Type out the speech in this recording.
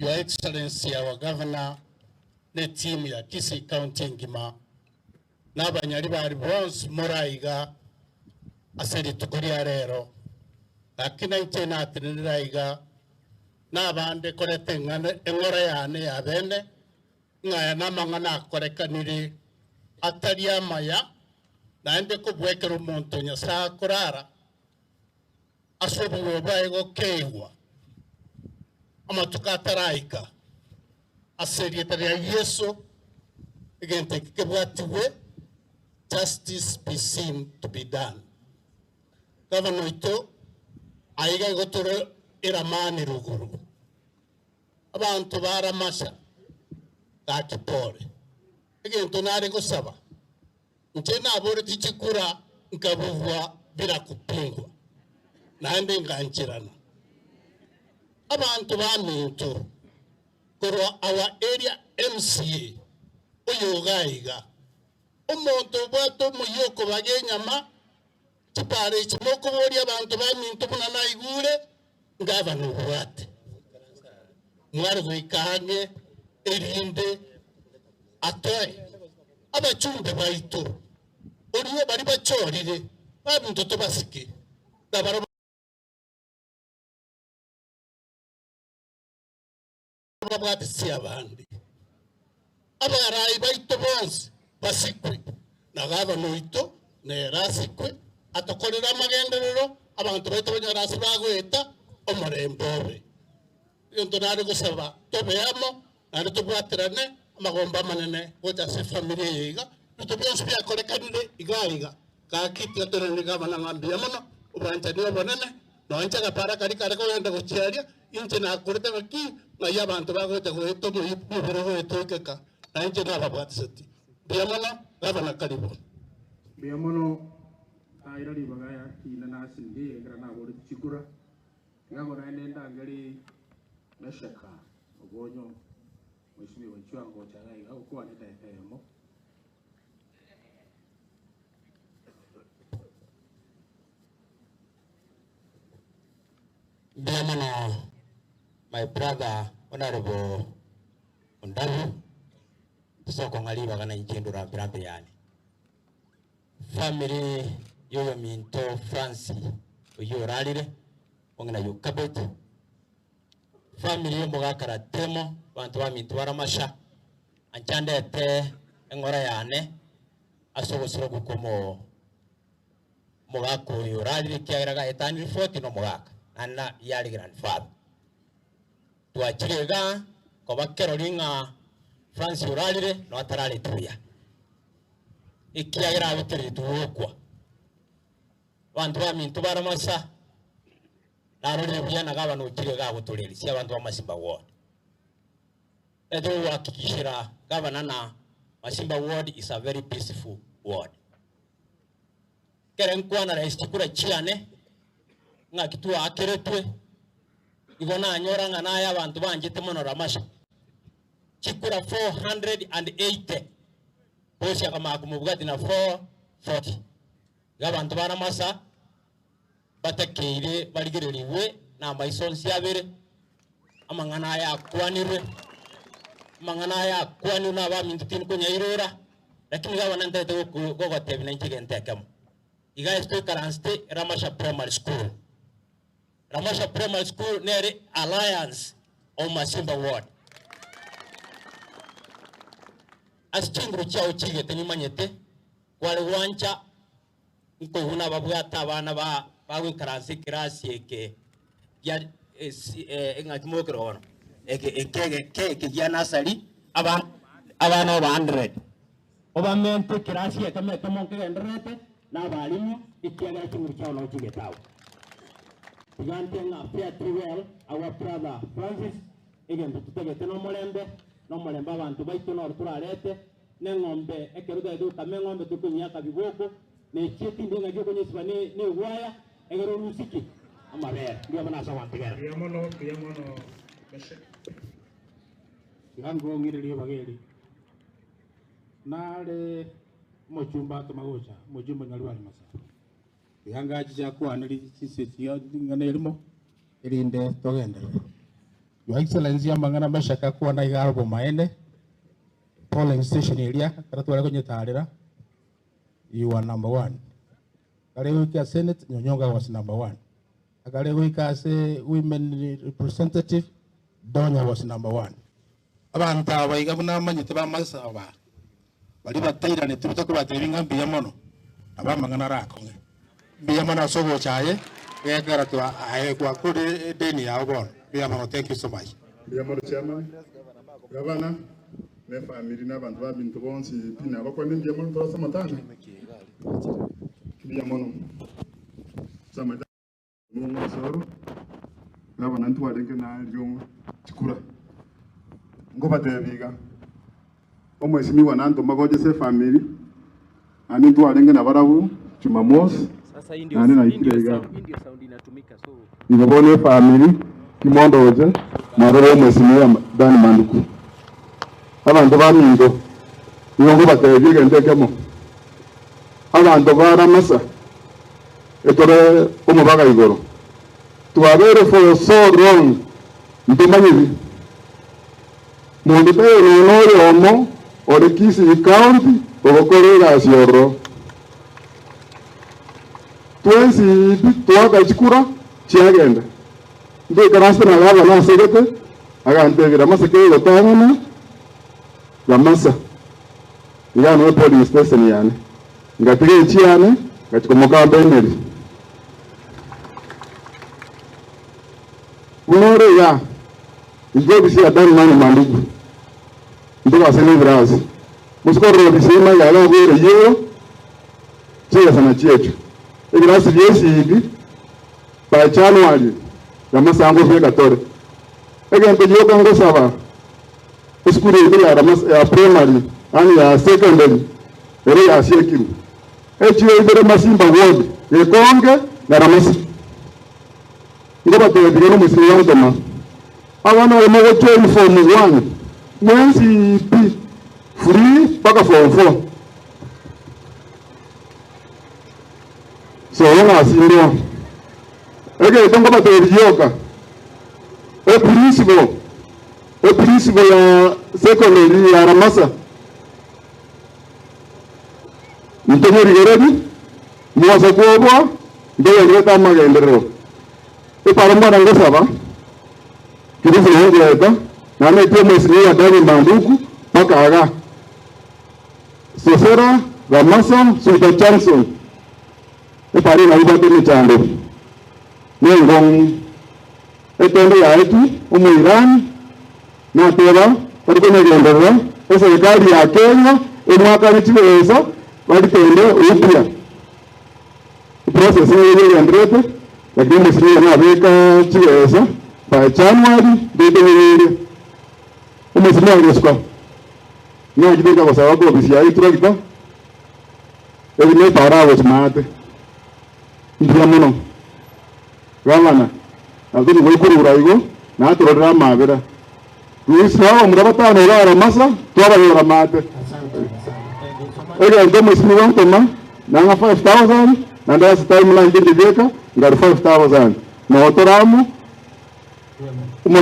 Your Excellency our Governor ne team ya Kisii County engima na abanyaribari bonsi more aiga ase rituko ria rero. Gaki nainche natenenire aiga na abande koreta eng'ana eng'ora yane ya bene ng'a aya namang'ana akorekanire atari amaya naende kobua ekero omonto Nyasae akorara ase obogima bwaye gokeigwa amatuko ataraika ase erieta ria Yeso, egento eke kebwatigwe, justice be seen to be done. Gavana oito aiga igo tore eramani ruguru, abanto ba Ramasha gaki pole, egento nare gosaba Inche naboretie chikura nkabugwa bila kupingwa, naende ngancherana. Abanto baminto korwa our area MCA oyo iga iga, omonto obwate omoyio okobaga enyama, chipara echi mokoboria abanto baminto buna naigure, ngabana obwate. Mware goika ang'e erinde atoe abachumbe baito oria baria bachorire baminto tobasike, na barabwo babwate chi'abande. Abarai baito bonsi basikwe, na gavana oito nere asikwe, atokorere amagenderero, abanto baito banyore ase bagoeta, omorembe obe. Egento nare gosaba, tobe amo, naende tobwaterane amagombo amanene gocha ase efamiri eye iga, ebinto bionsi biakorekanire iga iga, gaki tiga toirane gavana ng'a mbuya mono, obwanchani obonene, Nonya inche agapara karia kare kogenda gochia aria, inche nakorete ng'aki, ng'ai abanto bagocha goeta omoyio omobere ogoetoekeka, na inche nababwatiseti. Mbuya mono, gavana karibu. Mbuya mono, naira ribaga ya kina nasingeire ekero naboretie chikura, tiga naende ndangerie Meshaka obonyo, Mheshimiwa Chwango gocha iga iga gokwana edageka eyemo. Mbuya mono my brother Honourable Ondabu, tosokong'a ribaga na inche ndore rambi yane. Family yoyominto Franci oyio orarire, ong'ina Yokabet, family yomogaka Ratemo, abanto baminto baramasha, ancha ndete eng'ora yane ase obosira obwo komo Omogaka oyo orarire ekiagera gaetanire 40 nomogaka, naende na yare grandfather. Twachire igaa koba kerori ng'a Francis orarire no atarareti buya, ekiagera abetereretwe gokwa. Abanto baminto baramasa, narorire buya na gavana ochire igaa gotoreresia abanto ba Masimba ward. Tari gohakikishera gavana na Masimba ward is a very peaceful ward. Ekero nkwana rais chikura chiane, ng'aki twaakeretwe, igo nanyora ng'a naye abanto banchete mono Ramasha. Chikura 480, bosi akamanya komobwati na 440. Iga abanto ba Ramasa batakeire barigererigwe namaiso onsi abere, amang'ana aya akwanirwe, amang'ana aya akwanirwe na abaminto tindi konyairora, lakini iga bono ntagete gogotebia nainche egento ekemo. Iga ase toikaransete Ramasha Primary School. Ramasha Primary School nere Alliance of Masimba Ward. Ase chinguru chiao chigete nimanyete, kware gwancha Nkoigwa nababwate abana ba bagoikaransa ekerasi eke gia eng'aki mokerwa bono eke eke eke eke gia nursery abana abana over hundred obamente ekerasi ekemo ekemo nkegendererete na abalimu ekiagera chinguru chiao nabo chigete agwo. Tiga ntebe ng'a fare thee well our brother Francis, egento totagete nomorembe, nomorembe abanto baito noro torarete. Neng'ombe, ekero totagete gokama eng'ombe tokonyiaka biboko, na echie tindi engaki okonyesiba negwaya, egere orusie ki? Amabere. Mbuya mono ase ogontegera. Mbuya mono, mbuya mono Meshek. Tiga nkong'ire ribaga eri. Nare omochumba atoma gocha, omochumba Nyaribari Masaba. Tiga ngachiche akwane chinse chia ring'ana erimo, erinde togenderere. Your Excellency amang'ana Meshak akwana iga are obomaene, polling station eria ekero tware konyetarera you were number one. Ekare goika senate Nyonyonga was number one. Ekare goika ase women representative Donya was number one. Abanto aba iga buna amanyete b'amasabo aa, baria batairaneti tokobatebia ng'a mbuya mono, nabo amang'ana arakong'e. Mbuya mono ase ogocha aye, egekogera twa aye gwakorire edeni yao bono. Mbuya mono, thank you so much. Mbuya mono chairman, gavana, na efamiri na abanto baminto bonsi pi nabakwane mbuya mono tore ase amatanga. Mbuya mono. Ase amache. Omosoro, gavana ntwarenge nario chikura, nkobatebia iga, omwesimigwa nantoma gocha ase efamiri, naende ntwarenge nabarabwo Jumamosi, Sasa hii ndio naende hii naikire ndio iga. sound, hii ndio sound inatumika so Igo bono efamiri timondoche mwarore omwesimigwa Dan Manduku. Abanto baminto, nigo nkobatebia egento ekemo, abanto ba Ramasa, Etore omobaga igoro. Twabeire for so long ntomanyeti. Monto taiyo nonya oyomo ore Kisii County ogokora egasi ororo. Twensi pi twaka chikura chiagenda. Ntoikaransete na gavana asegete agantebia Ramasa kegotang'ana Ramasa. Iga nigo polling station yane. Ngatiga echiane, ngachia komogamba emeri. Buna ore igaa, inche ofisi ya Dan Manu Mandugu, ntobase nebirasi. Mose korora ofisi ime iga iga abwere eyio, chibesa nachio echio. Ebirasi bia ECD, by January, Ramasa ngobeka tore. Egento gioka ngosaba, esukuru yaito ya Ramasa ya primary, yaani ya secondary, ere yasiekirwe. Echiro ibere Masimba ward, Gekonge na Ramasa. Nkobatebirie nomosini wa Ntoma, abana baria mogojoin form one, mwensi pi, free mpaka form four. Sobo ng'asindwa. Egento nkobatebi gioka, eprinciple, eprinciple ya secondary ya Ramasa, Ntomorigererie, moase kwoboa, ntogenderete amagenderero. Ekero mwana ngosaba, Kilifi nabo ngoeta, naende naitwe omwesimigwa Daniel Manduku mpaka igaa. Sosera, Ramasa, Suita Junction, epara eye nabo ebwate emechando nengong'u. Etende yaetwe Omoirani nateba tari konyegenderera eserikali ya Kenya emwakane chibesa baritende upya. Eprocess nigo egendererete lakini omosibwa oyo nabeka chibesa by January ndetegereire. Omosibwa agosuka nachete nkagosaba kobisi yaye etractor erinde epara agochi maate. Mbuya mono. Gavana, na tari goikurura igo, na atororere amabera. Luis na abamura batano iga Aramasa, twabayora maate. Egento omosimi gwantoma, nang'a 5000, naende ase time nainche ndibeka, ngari 5000. Noo tore amo,